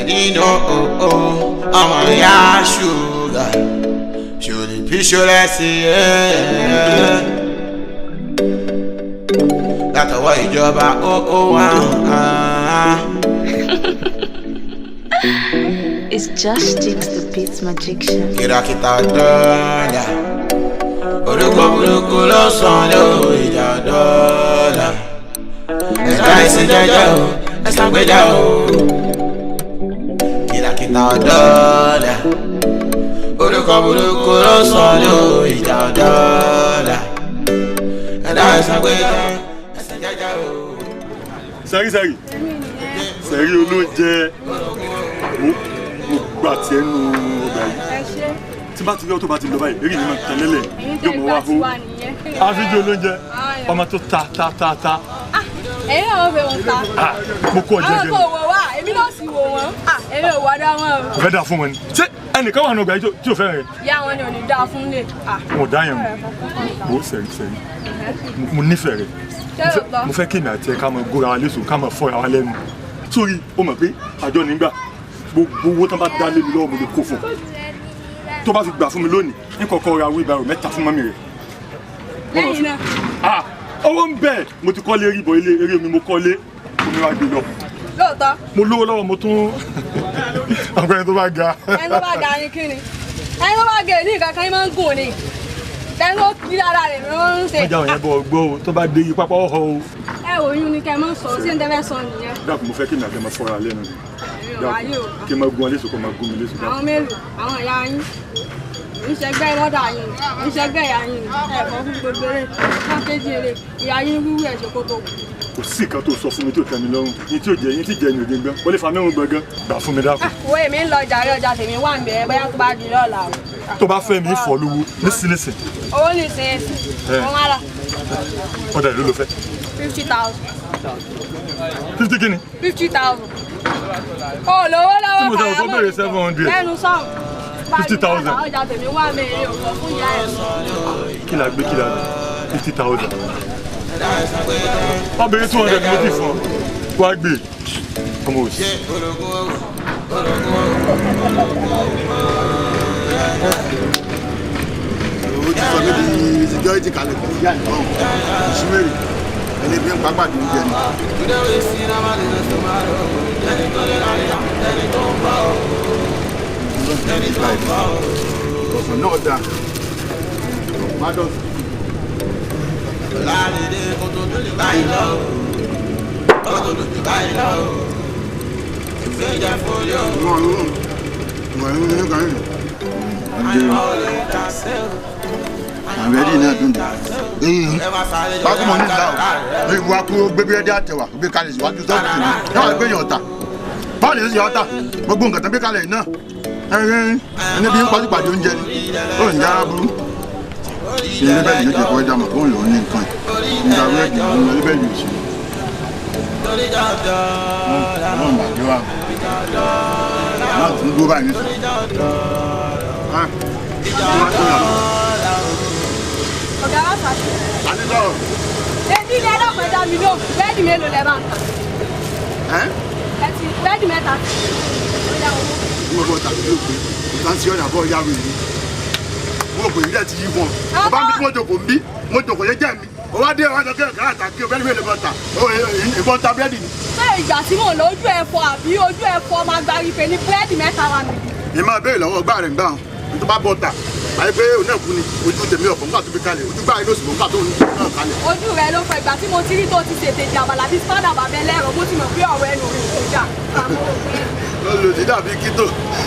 Already know, ọmọ ìyá ṣúgà ṣòlì píṣọlẹ̀ sí ẹ̀. Látọwọ́ ìjọba ó ó wá. It's just Jigs the Beats Magician. Kìràkìtà dọ́là, orúkọ burúkú ló sàn ló ìjà dọ́là. Ẹ̀dá ìsìn jẹ́jẹ́ o, ẹ̀sán gbéjà o. Kìràkìtà dọ́là, orúkọ burúkú ló sàn ló ìjà dọ́là. Ẹ̀dá ìsìn gbéjà, ẹ̀sán jẹ́jẹ́ o. Sẹ́rí sẹ́rí sẹ́rí olóúnjẹ mo gbà tiẹ̀ nù ọgbà yìí tí bá ti rí ọ tó bá ti lọ báyìí eré mi máa tẹ̀ lẹ́lẹ̀ yóò mọ̀ wá fún àfijì olóúnjẹ ọmọ tó ta ta ta ta. Ẹ̀yin náà wọ́n fẹ́ wọn ta. Mo kó ọjọ́ àwọn gẹ́gẹ́ kò wò wá èmi náà sì wò wọ́n èmi ò wá dá wọn o. kò fẹ́ dà fún wọn ni ṣé ẹnìkan wà nù ọgbà yìí tí ò fẹ́ràn rẹ. Ìyá wọn ni ò ní dáa fún lè. Wọn ò dá yẹn mọ̀ o sẹ́rí sẹ́rí mo nífẹ̀ẹ́ rẹ mo fẹ́ kéèmì àti ẹ ká máa góra wa léṣo ká máa fọ́ra wa lẹ́nu sórí o mọ̀ pé àjọ nígbà gbogbo owó tán bá dá lé mi lọ́wọ́ mo lè kó fún un tó bá fi gbà fún mi lónìí ní kọ́kọ́ ra wheelbarrow mẹ́ta fún mọ́mì rẹ̀. Lẹ́yìn náà. Owó ń bẹ mo ti kọ́lé rí bọ̀ ilé eré mi mo kọ́lé omi wa gbé lọ. Lóòótọ́. Mo lówó lọ́wọ́ mo tún ọ̀gbẹ́ni tó bá ga. Ẹni tó bá ga ni kí ni ẹni tó bá ga ní nǹkan kan máa ń gùn ni ẹni tó kí lára rẹ̀ ló ń ṣe. Wọ́n já òyìn bọ̀ gbọ́ o tó bá dé yí pápá ọ̀họ́ o. Ẹ wò yún ni kẹ́ ẹ máa ń sọ sí ní tẹ́fẹ́ sọ nìyẹn. Dákun mo fẹ́ kí mi àti ẹ máa fọ́ra lẹ́nu ni. Dákun kí n máa gún ọ léṣo kó máa gún mi léṣo. Àwọn mélòó àwọn ìyá yín ìṣẹ́gbẹ́ lọ́dà yín ìṣẹ́gbẹ́ ìyá yín ẹ̀fọ́ fún gbogbo eré pákéjì eré ìyá yín wíwú ẹ̀ ṣòkòtò. Kò sí nǹkan tó sọ fún mi tó tẹ́ mi lọ́rùn ní tí ò jẹ́ yín tí jẹ́ ní òde gbọ́n wọlé fa mẹ́rùn gbọ̀ngàn gbà fún mi dákun. Wo èmi ń lọ jàre ọjà tèmi wà ń bẹ̀ bóyá tó bá di lọ́la o. Tó bá fẹ́ mi fọ́ lówó nísinsìnyí. Owó nísinsìnyí wọ́n wá rà. Ọ̀dà ìlú ló fẹ́. 50,000. 50 kí ni? 50,000. O lówó lọ́wọ́ tí mo sọ fún bèrè 700. Lẹ́nu sọ̀rọ̀. 50,000. Ọjà tèmi wà mẹ́rin ò sọ fún ìyá ẹ̀. Kí la gbé kí la gbé 50,000. Obìnrin 200 ni mo ti fún ọ. Wá gbé ọmọ òsì. O ti sọ mí di security kalẹ̀ kò sí àìmọ́ ìṣúwèrè ẹni bí ń pápá dùn jẹ ni. Ọ̀sán náà dáa. Má dọ̀tí. Àbẹ̀dì náà dùn dùn. Bákùmọ̀ ní ìlà o, ìwà kúrò gbé búrẹ́dì àtẹ̀wà gbé kalẹ̀ síwájú sọ́ọ̀bù tèmi. Yóò gbé yàn ọ̀tà. Báwo ni ó ṣe ọ̀tà? Gbogbo nǹkan tán gbé kalẹ̀ náà. Ẹni bí ń pàṣípàdé oúnjẹ ni, ó ń yára burú. Ṣé ilé bẹ́ẹ̀dì yóò jẹ́ kó ẹja mọ̀ kó ń lò ó ní nǹkan yìí? Nígbà búrẹ́dì ló ń lọ ilé bẹ́ẹ̀dì ò sí. Ọlọ́run bàjẹ́ wa. Náà tún dúró báyìí nísìnyí. Ọ̀gá wa fàṣẹ. Èmi ilé ẹlọ́pàá dá mi lóhùn, búrẹ́dì mélòó lẹ bá ń tà? Ẹ ti búrẹ́dì mẹ́ta. Mo bọ̀ tàbí ló pé nǹkan sí ọ̀nà àbọ̀ ìyá mi yìí. Mo rò pé ìdílé ti yí fún ọ. Ọba mi tí mo jòkó ń bí, mo jòkó yẹ jẹ́ mi. Ó wá dé ọ̀hún ọ̀gá ọ̀gá àtàkì búrẹ́dì mélòó bọ̀ tà. Ìbọn ta búrẹ́dì ni. Ṣé ìgbà tí mò ń lọ ojú ẹ̀fọ́ àbí ojú ẹ̀fọ́ máa gba ife ní búrẹ́dì mẹ́ta wà mí? Ìmọ̀ béèrè lọ́wọ́ ọgbà rẹ̀ ń gbà wọn. Tó bá bọ̀ tà, àyè pé òun náà kú ni ojú tèmi ọ̀pọ̀ nígbà tó fi kalẹ̀ ojú gbáyé ló sì mọ̀ nígbà tó ń náà kalẹ̀. Ojú rẹ ló fọ ìgbà tí mo ti rí tó ti ṣètè jàbàlà bíi spadà bàbá ẹlẹ́rọ mo ti mọ̀ pé ọ̀rọ̀ ẹnu rẹ̀ kò jà. Olùdí dàbí kító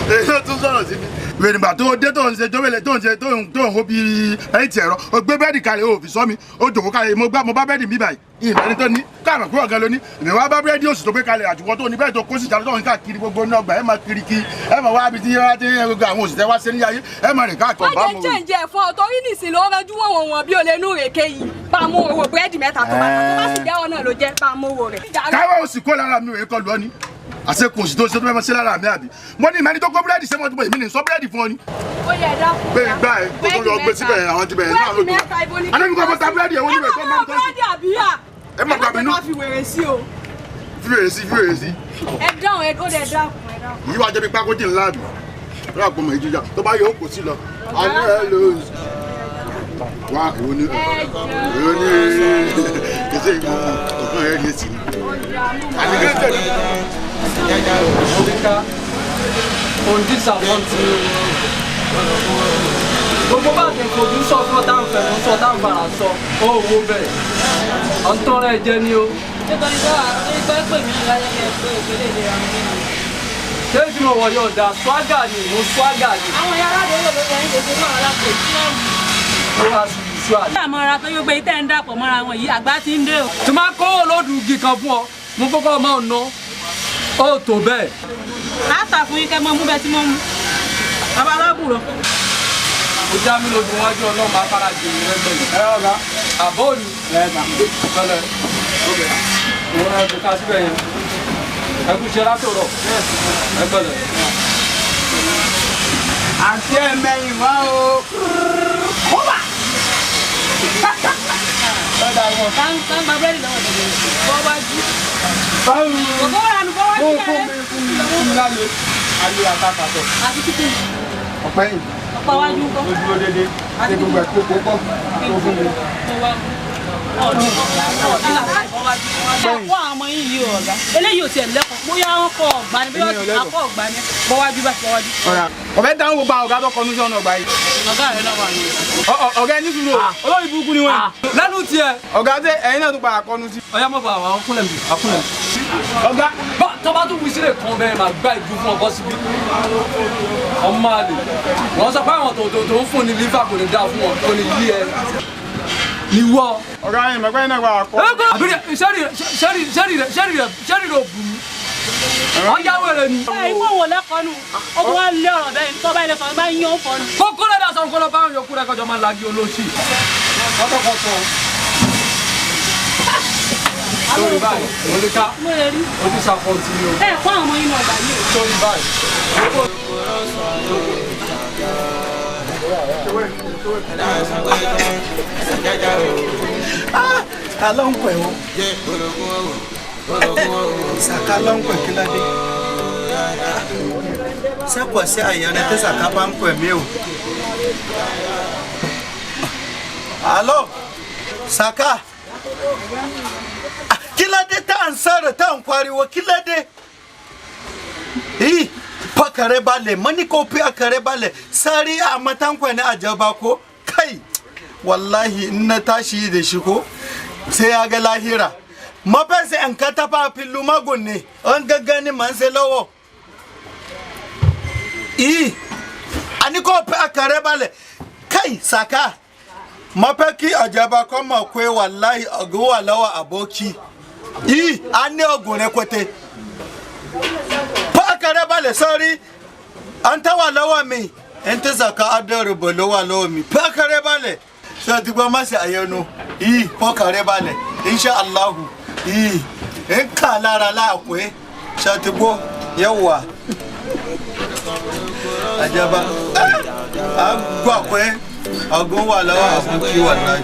èyí ló tún sọ̀rọ̀ sí mi. Wèrègbà tó dé tó ń ṣe jọ́wẹ́lẹ̀ tó ń ṣe tó ń hó bí ẹyìn tí ẹ̀rọ o gbé bẹ́ẹ̀dì kalẹ̀ o fi sọ mi o jòkó kalẹ̀ mo bá bẹ́ẹ̀dì mi báyìí ìmọ̀ tó ní káàmù pé ọ̀gá ló ní èmi wá bá búrẹ́dì òsì tó gbé kalẹ̀ àtùwọ́ tó ní bẹ́ẹ̀ tó kó sì jáde tó ń káàkiri gbogbo ní ọgbà ẹ̀ máa kiri kí ẹ̀ máa wá ibi tí wọ́n ti ń gbogbo àwọn òṣìṣẹ́ wá sí ní ayé ẹ̀ máa rìn káàkiri. Wọ́n jẹ́ jẹ́ǹjẹ́ ẹ̀fọ́ torí nìsín ló ránjú wọ̀n wọ̀n bí olè inú rèké yìí bá a mú owó búrẹ́dì mẹ́ta tó bá tó bá sì jẹ́ ọ̀nà ló jẹ́ bá a mú owó rẹ̀. Káwọ́ òsì kó lára mi òye kọlu ọ ni àṣekùn òsì tó ṣe tó fẹ́ mọ́ sí lára mi àbí mo ní ìmẹ́ni tó kó búrẹ́dì ṣé mo ti bọ̀ èmi ní sọ búrẹ́dì fún ọ ni. Ó yẹ ẹ̀dá fún Gbé gbá ẹ kó tó lọ gbé síbẹ̀ àwọn ti bẹ̀rẹ̀ náà lójú. Adébíkọ́ ọmọ ta búrẹ́dì ẹ̀wọ̀n níbẹ̀ tó máa ń tọ́jú. Búrẹ́dì àbí yà. Ẹ má gbàgbé nú. Ẹ má fi wèrè sí o. Fi wèrè sí fi wèrè sí. Ẹ dáhùn ẹ ó dẹ̀ dákun ẹ Yìí wá jẹ́ bí pákó jìn láàbì. Rà gbọmọ ìjìjà tó bá yọ òkò sí lọ. Àní ẹ lò wá ìwọ ni ìwọ ni kìsì ìgbọ̀n ọ̀kan rẹ̀ ní èsì ni. Àní kí ló tẹ̀lé? On disappoint me. Gbogbo bá ti fojú sọ fún ọ̀tá ń fẹ̀mú sọ ọ̀tá ń fara sọ, ó wo bẹ́ẹ̀. Ọ̀ ń tọrọ ẹ jẹ ni o. Nítorí bá pé pè mí láyé pé ìpele ìlera mi nínú. Ṣé tí mo wọ̀ yóò da swagger ni mo swagger ni. Àwọn ìyá aládùn ló lọ yín gbèsè náà lápò tí wọ́n wù. Ó wá ṣùṣù àná. Ṣé àmọ́ ara tó yóò gbé tẹ́ ń dàpọ̀ mọ́ra wọn yìí àgbá ti ń dé o. Tí máa kó olódù igi kan fún ọ, mo kọ́kọ́ máa ná. Ó tó bẹ́ẹ̀. Á tà fún yín kẹ́ mọ́ mú bẹ́ẹ̀ tí mo mú. Bàbá alábùrọ̀. Ó já mi lójú wájú ọlọ́run afárá jèrè rẹ gbẹ̀yìn. Ẹ ọ̀gá. Àbọ̀ òní. Ẹ nà. Pẹ̀lẹ́. Òun náà ti ká síbẹ̀ yẹn. Ẹ kú ṣe látòrọ̀. Ẹ pẹ̀lẹ́. Àti ẹ mẹ́yìn wá o. Kọ́bà. Tá ń gba búrẹ́dì lọ́wọ́ tẹ̀lé. Bọ́ wájú. Bọ́ wá nu bọ́ wájú kẹ́rẹ́. Fún mi lálẹ́ ayé àtàkàtọ̀. Àti títí. Ọ̀pẹ́ yìí. Ọ̀pá wájú ńkọ́. Ó dúró dédé. Ṣé gbogbo ẹ̀ kó kó kó fún mi? Kọ́ àwọn ọmọ yìí yìí ọ̀gá. Eléyìí ò tiẹ̀ lẹ́kọ̀ọ́. Bóyá wọ́n kọ́ ọ̀gbá ni, bóyá wọ́n kọ́ ọ̀gbá ni. Bọ́ wájú bá bọ́ wájú. Ọ̀fẹ́ dáhùn gbogbo àwọn ọ̀gá tó kọnu sí ọ̀nà ọgbà yìí. Ọ̀gá rẹ̀ náà wà ní. Ọ̀gá ẹni sùúrù o, olórí burúkú ni wọ́n. Lẹ́nu tiẹ̀. Ọ̀gá tẹ ẹ̀yin náà tó padà kọnu sí. Ọ̀yá mọ̀ bá àwọn akúnlẹ̀ mi, akúnlẹ̀ mi. Ọ̀gá. Bá tọ́ba tó wí sílẹ̀ kan bẹ́ẹ̀ máa gbá ìjú fún ọkọ síbí. Ọmọ àlè. Wọ́n sọ pé àwọn tó ń fún ní lífà kò ní dáa fún wọn, kò ní yí ẹ. Ìwọ. Ọ̀gá yẹn mọ̀ pé náà wà á kọ́. Àbí sẹ́rì rẹ̀ ò burú. Ọ̀yá wẹ̀rẹ̀ ni. Ẹ ìwọ wò lẹ́kọ̀ọ́ nù. Ó tún wá lé ọ̀rọ̀ bẹ́ẹ̀ tó bá ilé sọ̀rọ̀ bá yín ó fọ́ ni. Kókó lẹ́dà sọ̀rọ̀ kó lọ bá àwọn yòókù rẹ̀ kọjọ máa lagi olóṣì. Kọ́tọ̀kọ́tọ̀. Sórí báyìí, olùkà, Mo lè rí. ó ti ṣàkóso ni o. Ẹ kọ́ àwọn ọmọ inú ọgbà yìí o. Sórí báyìí. Ta ló ń pẹ̀ wọ́n? Sàká ló ń pẹ̀ kí ló dé? Sẹ́kọ̀ sí àyànní tí Sàká bá ń pẹ̀ mí o. Àlọ́ Sàká kí ló dé tá à ń sọ̀rọ̀ tá à ń pariwo kí ló dé? Yìí fọkàrẹ́ balẹ̀ mọ́ ní kò fi àkàrẹ́ balẹ̀ sáré àmọ́tánkwẹ̀ ní àjọba ko kai wallahi in na tashi da shi ko sai ya ga lahira mafesa in ka tafa filu magun ne an gaggani man sai lọ́wọ́ i ani ko fi akare balẹ̀ kai saka mafaki ajaba kan makwai wallahi aguwa lawa aboki i an ne ogun rẹpẹtẹ fa akare balẹ̀ sọ́rí an tawa lọ́wọ́ mi in ta saka adọ́rùbọ̀ lọ́wọ́ lọ́wọ́ mi fa akare balẹ̀ sọ ti gbọ́ má ṣe àyẹnu yìí fọkàn rẹ balẹ̀ insha allahu yìí ń kà lára láàpẹ́ sọ ti gbọ́ yẹwà àjàbá a gbà pé ọgùn wà lọ́wọ́ àbúkí wà láàyè.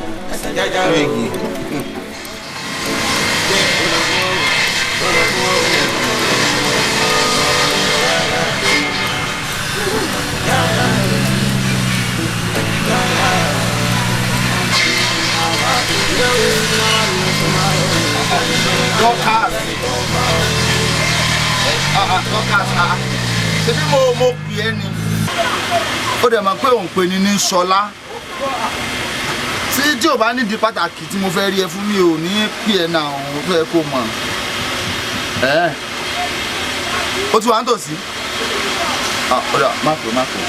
Dorcas. Dorcas, ṣebí mo pè é ni. Ó dẹ̀ mọ̀ pé òun pè ní ní Ṣọlá. Tí ò bá nídìí pàtàkì tí mo fẹ́ rí ẹ fún mi ò ní pè ẹ́ náà òun tó yẹ kó mọ̀. Ẹ́ ó ti wà nítòsí. Ó dà má pè má pè.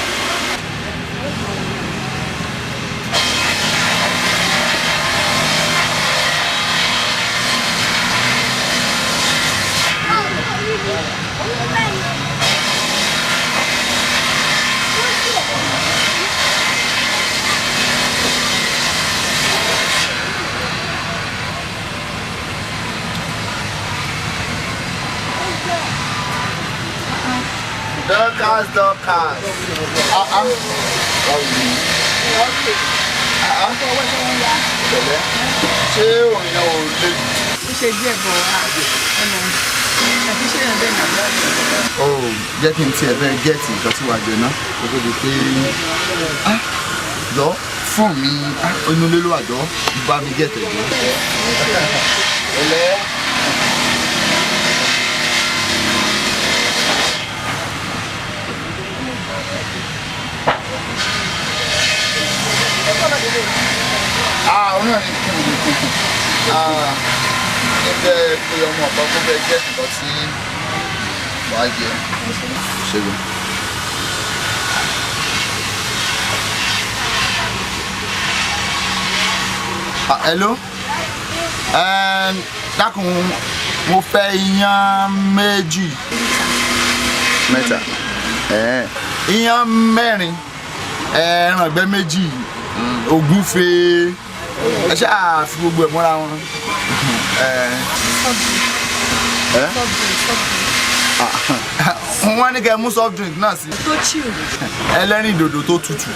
Dorcas, Dorcas. Ṣé òun yẹn ò le? Ó ṣe díẹ̀ bọ̀ ẹnu. Oh, jẹ́ kí n tiẹ̀ bẹ́ẹ̀ gẹ́ẹ̀tì nǹkan tí wàá jẹ náà kó tó di pé jọ fún mi inú ilé ló wà jọ bá mi gẹ́ẹ̀tì ẹ̀ jọ. Ẹlẹ́. Òun náà ni kí n lè kú. Ẹgbẹ́ pé ọmọ ọ̀pá kó fẹ́ gẹ́ẹ̀tì nǹkan tí wàá jẹ. Ṣẹ́gun. Hello. Dákun, mo fẹ́ iyán méjì. Mẹ́ta. Iyán mẹ́rin. Ẹran ìgbẹ́ méjì. Ògúnfe. Ẹ ṣáà fi gbogbo ẹ̀ mọ́ra wọn. Wọ́n ní kẹ́ mú soft drink náà sí. Ẹlẹ́rìn dòdò tó tutù.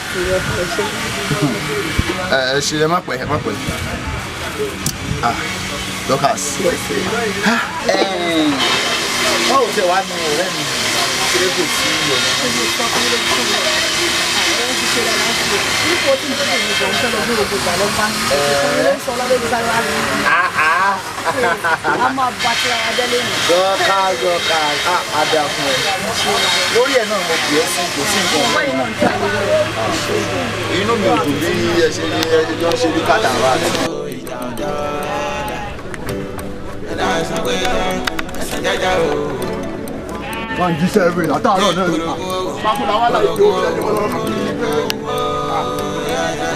Ẹ ṣe ẹ má pẹ́ ẹ má pẹ́. Dorcas. Báwo tẹ wàá nu ọ̀rẹ́ mi ṣeré kò sí ọ̀nà? Dorcas, Dorcas, adá fún ẹ. Lórí ẹ̀ náà mo pè é sí kò sí nǹkan ọ̀rẹ́. Inú mi ò dùn bí ẹ ṣe ní ẹjọ́ ń ṣe bí kàtàrà. Wọ́n ń jíṣẹ́ rẹ̀ látàárọ̀ náà.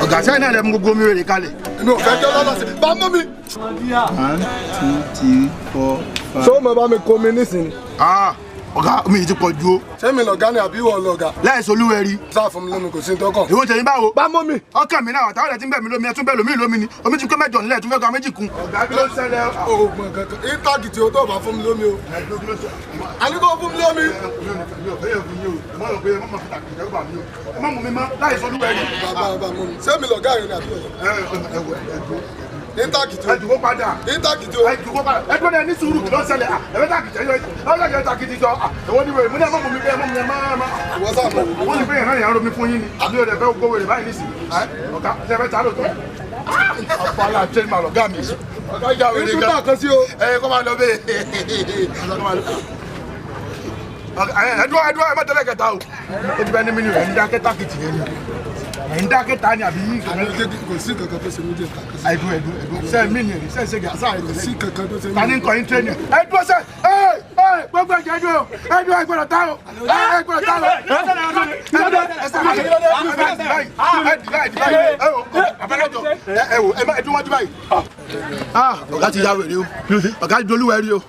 Ọ̀gá sẹ́yìn náà lẹ mú gbogbo omi rẹ̀ kalẹ̀. Èmi ò fẹ́ jọ́ lọ́lọ́ sí. Bá mú mi. 1 2 3 4 5. Ṣé o mọ̀ bá mi kó mi nísìnyí? Ọ̀gá omi yìí ti pọ̀ ju o. Ṣé mi lọ̀gá ni àbí ìwọ lọ̀gá? Láìsọ olúwẹ̀rí. Sáà fún mi lómi kò sí tọkàn. Ìwọ tẹ̀yìn báwo? Bá mú mi. Ọkàn mi náà àtàwọn ẹ̀ tí ń bẹ̀ mí lómi ẹ̀ tún bẹ̀ lómi lómi ni. Omi ti pé mẹ́jọ nílẹ̀ tún fẹ́ gba méjì kún. Ọ̀gá kí ló ń ṣẹlẹ̀? Oògùn kankan. Íńtàkì tí o tó bá fún mi lómi o. Àní kò fún mi lómi. Ṣé mi lọ̀gá rẹ ni àbí ọ̀gá? Íńtàkìtì o. Ẹ̀dùnkó padà. Íńtàkìtì o. Ẹ̀dùnkó padà. Ẹ̀dùnkó náà ní sùúrù kí ló ń ṣẹlẹ̀. Ẹ̀fẹ́ tàkìtì ẹ̀yọ ẹ̀yọ tàkìtì jọ. Èwo ni wèrè mú ní ẹ̀mọ́ mú mi bẹ́ẹ̀ mú mi ẹ̀ máa ma. Ìwọ sáà mọ̀ wò. Wọ́n ní pé ìran ìyá romi fún yín ni. Àbí ọ̀dẹ̀ fẹ́ gbówó rẹ̀ báyìí nísìnyí. Ọ̀gá ṣe fẹ́ ta lóòótọ́. Àpàlà ṣe máa lọ̀gá mi. Ọ̀gá ìjà wèrè gan. Ìtúntà kan sí o. Ẹ kọ́ máa lọ bẹ́ẹ̀. Ẹ̀dùn ẹ̀dùn ẹ̀ má tẹ́lẹ̀ kẹta o. Ó ti bẹ́ẹ̀ ní mílíọ̀nù ẹ̀ ń dákẹ́ tàkìtì yẹn ni. Ẹ̀ ń dákẹ́ ta ni àbí yín kò sí kankan tó ṣe mí jẹ kankan. Ẹ̀dùn ẹ̀dùn ẹ̀dùn ṣe mí ni ṣe ṣe gà sáà kò sí kankan tó ṣe mí. Ta ni nǹkan yín tírénì ẹ̀dùn ṣe ẹ ẹ gbogbo ẹ̀jẹ̀ ẹ̀dùn ẹ̀dùn ẹ̀gbọ́dọ̀ tá o ẹ̀gbọ́dọ̀ tá o ọ̀gá ti ya wèrè o ọ̀gá ti dolúwẹ̀rí o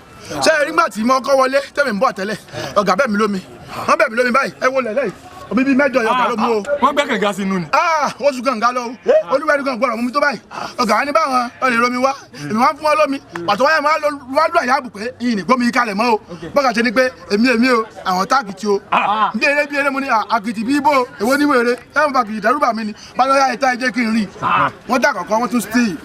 ṣé ẹ rí gbà tí mo kọ́ wọlé tẹ́mi ń bọ̀ tẹ́lẹ̀ ọ̀gá bẹ̀ mí lómi wọ́n bẹ̀ mí lómi báyìí ẹ wo lẹ̀ lẹ́yìn omi bíi mẹ́jọ yọkà ló mú o. Wọ́n gbẹ́ kànga sínú ni. Wọ́n sún kànga lọ o. Olúwẹ̀rí kan gbọ́dọ̀ mú mi tó báyìí. Ọ̀gá wa ní báwọn ọ̀lẹ́ romi wá. Èmi wá fún wọn lómi. Pàtó wáyà máa wá lù àyà àbùpé ìyìn ní gbómi kalẹ̀ mọ́ o. Bọ́gà ṣe ni pé èmi èmi o, àwọn táàkìtì o. Bí eré bí eré mo ní àkìtì bí ibo, èwo ní wèrè. Ẹ̀wọ̀n bá kìtì dẹ́rùbà mi ni. Báyọ̀ yá ìta ẹ̀jẹ̀ kí n rìn. Wọ́n dà kọ̀kọ́ wọ́n tún Steve.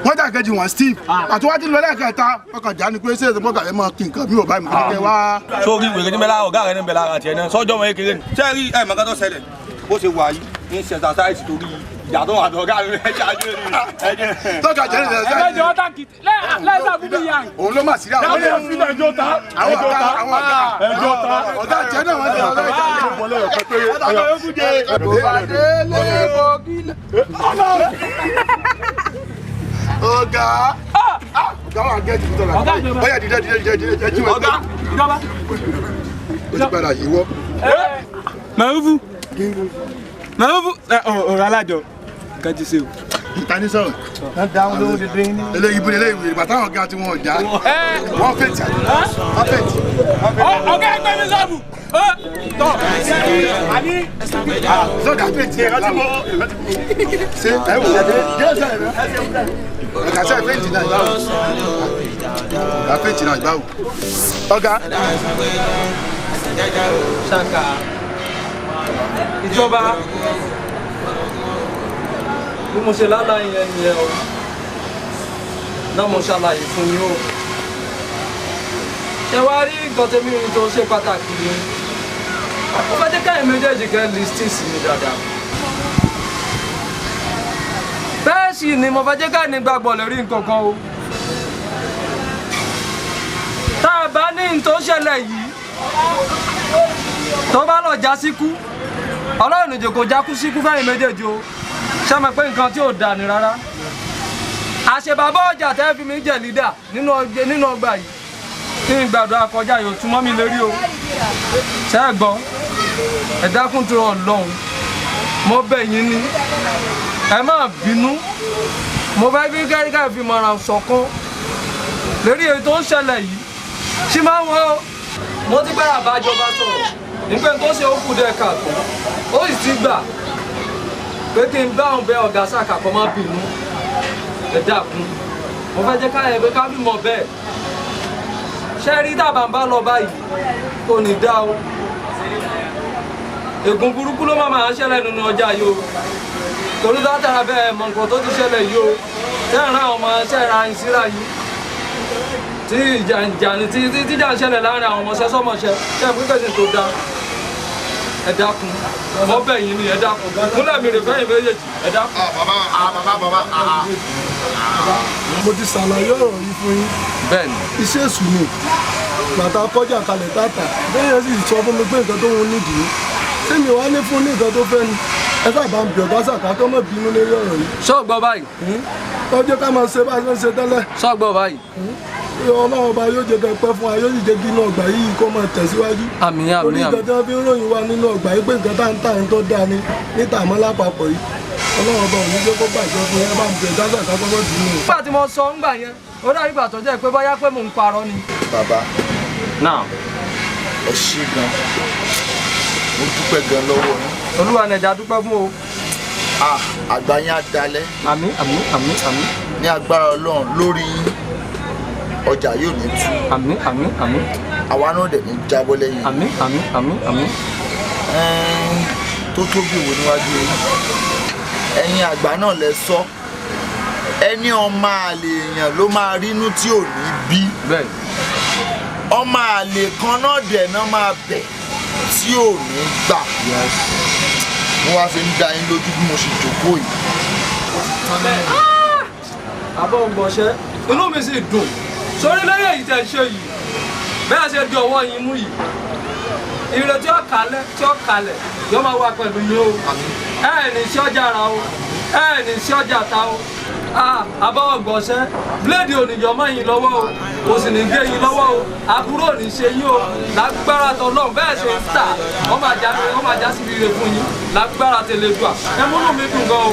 Wọ́n dà kejì wọ́n Steve. Pàtó wá ti lọ lẹ́ẹ̀kẹta. Ọkàn já ni pé ṣé èso bọ́gà rẹ̀ mọ kí nǹkan mi ò báyìí mo ní kẹ́ wá. Sórí wèrè níbẹ̀ lára ọ̀gá rẹ̀ níbẹ̀ lára tiẹ̀ náà sọ́jọ́ wọn kékeré ni. Sẹ́ẹ̀rí ẹ̀ mọ̀ká tó ṣẹlẹ̀ bó ṣe wà yìí ní ṣẹ̀ṣàṣáìsì torí ìyá tó wà lọ́gá rẹ̀ ṣáájú rẹ̀. Tọ́ka jẹ́ ní ṣẹ̀ṣàṣáìsì. Ẹ̀jẹ̀ ọ̀tá kìtì lẹ́sà búbí yàn. Òun ló mà sí àwọn ọ̀gá. Ẹjọ́ ta ẹjọ́ ta ẹjọ́ ta ọ̀gá jẹ́ náà wọ́n ti ọ̀gá ọ̀gá wà gẹ́ẹ̀tì tó tọ̀la ọ̀yà dídẹ́ dídẹ́ dídẹ́ dídẹ́ jí wọ́n. Ọ̀gá ìjọba. Ó ti padà yíwọ́. Màrúfù Màrúfù ọ̀rọ̀ alájọ nǹkan ti ṣe o. Ta ni sọ̀rọ̀? Eléyìí bú eléyìí wèrè bàtà ọ̀gá tí wọ́n já. Wọ́n fẹ̀tì wọ́n fẹ̀tì. Ọ̀gá ẹgbẹ́ mi sọ́ọ̀bù. Tọ́ àní. Sọ̀gá fẹ̀tì ẹ̀ rántí mọ́. Ṣé ẹ wò ó? Ọ̀gá sẹ́ fẹ̀tì náà ìbáwò. Ọ̀gá fẹ̀tì náà ìbáwò. Ọ̀gá. Ṣàkà ìjọba bí mo ṣe lálàá yẹn nìyẹn o náà mo ṣàlàyé fún yín o. Ṣé wàá rí nǹkan tẹ́mi rí tó ṣe pàtàkì ni? Mo fẹ́ jẹ́ káyọ̀ méjèèjì kẹ́ lísítì sí mi dáadáa. Bẹ́ẹ̀ sì ni mo fẹ́ jẹ́ ká ní gbàgbọ́ lórí nǹkan kan o. Tá a bá ní n tó ṣẹlẹ̀ yìí tó bá lọ já síkú, Ọlọ́run ìjò kò já kú síkú fẹ́yìn méjèèjì o. Ṣé mo pé nǹkan tí ò dà ní rárá? Àṣebàbọ̀ ọjà tẹ́ fi mi jẹ̀ lídà nínú ọgbà yìí. Kí n gbàdúrà kọjá yóò tún mọ́ mi lérí o. Ṣé ẹ gbọ́? Ẹ dákun tó Ọlọ́run. Mo bẹ̀ yín ni. Ẹ má bínú. Mo fẹ́ fi kẹ́ríkà fi mọ̀ràn ṣọ̀kan lórí èyí tó ń ṣẹlẹ̀ yìí. Ṣé máa ń wọ́? Mo ti gbára bájọba sọ̀rọ̀. Nígbà tó ṣe ó kù díẹ̀ káàtó. Ó sì ti gbà pé kí n bá òun bẹ ọ̀gá Sàká kó má bínú. Ẹ dákun. Mo fẹ́ jẹ́ káyọ̀ pé ká fi mọ̀ bẹ́ẹ̀. Ṣé rí tàbá ń bá lọ báyìí? Kò ní dá o. Ègún burúkú ló máa ń ṣẹlẹ̀ nínú ọjà yìí o. Torí látara bẹ́ẹ̀ mọ nǹkan tó ti ṣẹlẹ̀ yìí o. Tẹ́ ń ra àwọn ọmọ ṣẹ́ ra ìsíra yìí. Tí ìjà ìjà ni tí tíjà ń ṣẹlẹ̀ láàrin àwọn ọmọọṣẹ́ sọ́mọṣẹ́. Ṣé ìpín kẹ̀sìn tó dáa? Ẹ dákun. Mo bẹ̀ yín ni ẹ dákun. Kúnlẹ̀ mi rè fẹ́yìn méjèèjì. Ẹ dákun. Bàbá mo ti ṣàlàyé ọ̀rọ̀ yìí fún yín. Bẹ́ẹ̀ni. Iṣẹ́ èṣù ni bàtà kọjá kalẹ̀ tààtà bẹ́ẹ̀ yẹn sì sọ fún mi pé nǹkan tó ń nídìí sẹ́mi wàá ní fún ní nǹkan tó fẹ́ ni ẹ sábà ń bí ọ̀gá Sàká tó mọ̀ bínú lórí ọ̀rọ̀ yìí. Ṣọ́ọ̀gbọ́ báyìí. Tọ́jú ká máa ṣe bá a ṣe ń ṣe tẹ́lẹ̀. Ṣọ́ọ̀gbọ́ báyìí. Ọlọ́run ọba yóò jẹ́ kẹ́ pẹ́ fún wa yóò sì jẹ́ kí inú ọgbà yìí kó máa tẹ̀síwájú. Àmín àmín torí nǹkan tí wọ́n fi ń ròyìn wa nínú ọgbà yìí pé nǹkan tá ń tà ń tó dáa ni níta àmọ́ lápapọ̀ yìí Ọlọ́run ọba ò ní jẹ́ kó bàjẹ́ fún yẹn bá ń bẹ̀ ọ̀gá Sàká kó mọ̀ bínú. Nígbà tí mo sọ ńgbà yẹn, ó dàbí ìgbà tó jẹ́ pé bóyá pé mò ń parọ́ ni. Bàbá Now. Ẹ ṣé gan. Mo dúpẹ́ gan lọ́wọ́ yín. Olúwa nẹ̀dá dúpẹ́ fún o. Àgbà yín á dalẹ̀. Àmín àmín àmín àmín. Ní agbára Ọlọ́run lórí yín, ọjà yóò ní tú. Àmín àmín àmín. Àwa náà dẹ̀ ní jábọ́ lẹ́yìn. Àmín àmín àmín àmín. Tó tóbi wo níwájú yín. Ẹ̀yin àgbà náà lẹ sọ. Ẹni ọmọ àlè èèyàn ló máa rínú tí ò ní bí. Bẹ́ẹ̀ni. Ọmọ àlè kan náà dẹ̀ náà máa bẹ̀ tí ò ní gbà. Mo wá fi ń dá yín lójú bí mo ṣe jókòó yìí. Àbọ̀ ògbọ̀nsẹ́, inú mi sì dùn. Sórí lẹ́yìn èyí tẹ̀ ṣe yìí, bẹ́ẹ̀ ṣe di ọwọ́ yín mú yìí. Ire tí ó kalẹ̀ tí ó kalẹ̀ yóò máa wà pẹ̀lú yín o. Ẹ ní sí ọjà ra o, ẹ ní sí ọjà ta o. Àbọ̀ ògbọ̀nsẹ́, bíléèdì ò ní yọ mọ́ yín lọ́wọ́ o, kò sì ní gé yín lọ́wọ́ o, àbúrò ò ní ṣe yín o, lágbára tọlọ́run bẹ́ẹ̀ ṣe ń tà, wọ́n máa já síbi ire fún yín, lágbára tẹlẹ́dùà. Ẹ múnú mi dùn gan o,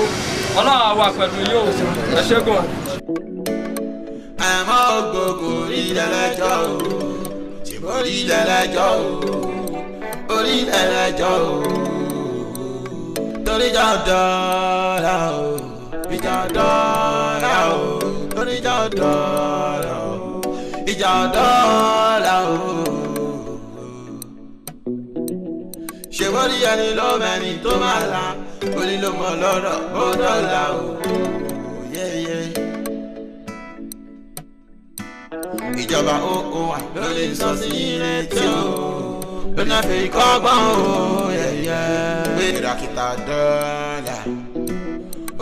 Ọlọ́run á wà pẹ̀lú yín o, ẹ ṣé gan. Àmọ́ gbogbo orílẹ̀-ẹjọ́ o, ṣèbó orílẹ̀-ẹjọ́ o, orílẹ̀-ẹjọ́ o, torí jọ́ dọ́là o. Ìjà dọ́là o, torí ìjà dọ́là o, ìjà dọ́là o. Ṣé wọ́n rí ẹni ló mẹ́ni tó máa la, orí ló mọ̀ lọ́rọ̀ ó dọ́là o. Ìjọba ó wà ló lè sọ sí ilé tí o, ló náà fi kọ́gbọ́n o. Pé ìràkìtà dọ́là.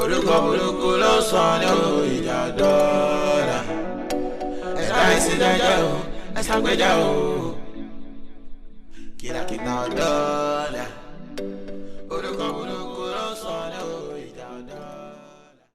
Orúkọ burúkú ló sọ ní o ìjà dọ́là. Ẹ̀dá ìsìnjẹ́jẹ́ o, ẹ̀sán gbẹ́jẹ́ o. Kìràkìtà dọ́là.